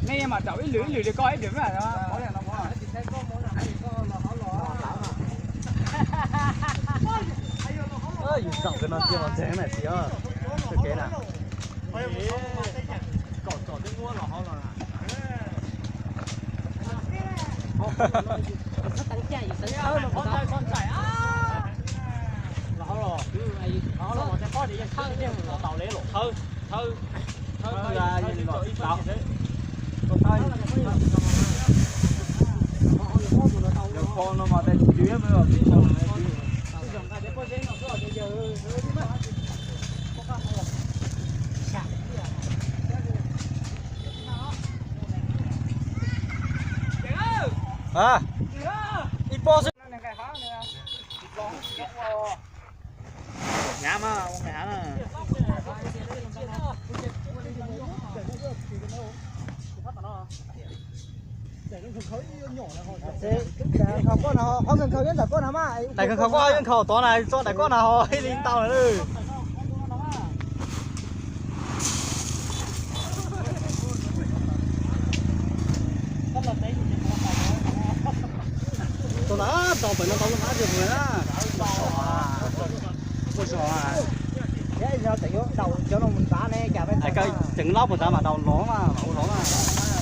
Nej mam rau ib lwm ib lwm li koj ib lwm mas. Yus zaum kawg no cia los ntseeg na txiv, ua ke na. Ib pob xwb. Hnyav mas ua nqaij hav na. Daim khaws khaws koj no, qhov khaws khaws yeej ntawm koj na mas. Daim khaws khaws koj yeej khaws tod na, tso daim koj na ho ib li tau na. Tus na tau pem no tau lub hab tiag mus na. Ua zog, tseem laub mus nrad mas daus los mas, ua los mas.